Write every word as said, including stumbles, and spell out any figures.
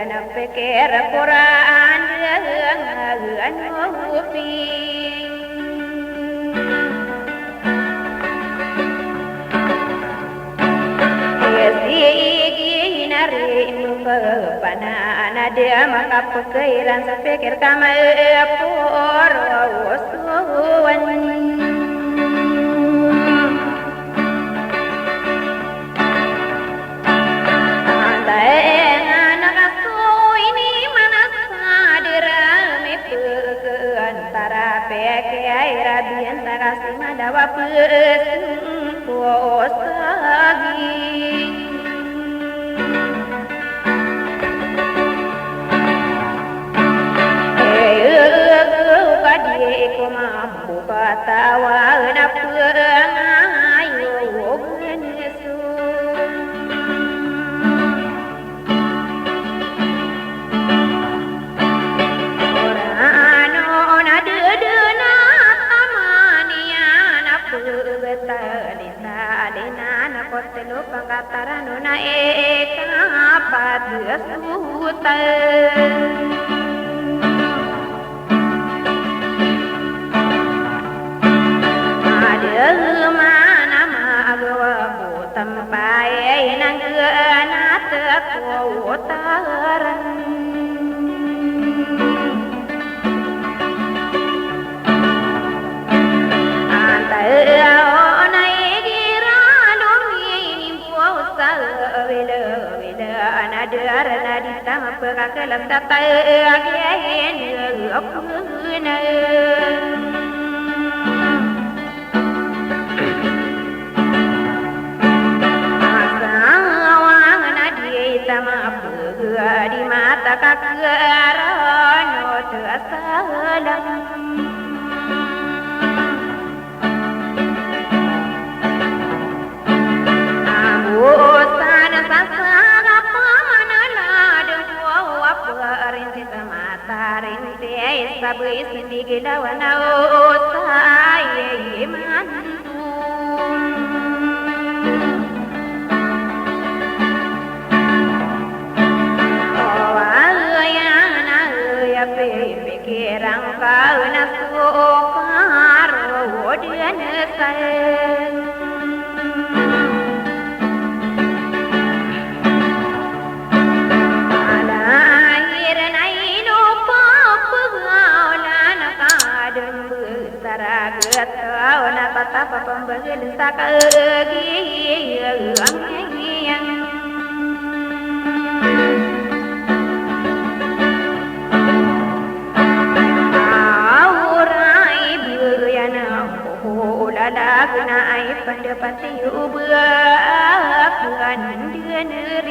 Na pikir Qur'an dn a ganopi. Sigi na ri mbapanan a da makapikir iran sa pikir ka maporo o sowan. Antaa na kasoy ini mana sa dera mipek antara peke ai rabi antara si madawa pek ko sagi. Kadi ko mambo katawa na pek ayo. Orano na dede na tamaniya na pebetali tali na na kotelo pangkatarano na eka pat suta. Adama na magawa ko tampay na ngena teko taran. Antaa o na igira lomini bo sa wele wele na dara na di tama pekakela sa ta agi ayen. Asawa na di tama pega di mata kakera no ta salang. Ago sana sasara pamanala dengko apa rinti sama. Tarin ti ay sabay sindig i lawan a o sa ay ay manto. O ay ay na ay a pipikiran ka na so karo o di a na sa. Alahir na ino papagaw na nakadembe saragat aw na tatapa pembegel sa kagiyan. Awra ibeyan ako. Olalag na ay pendapat iyo ba akan diner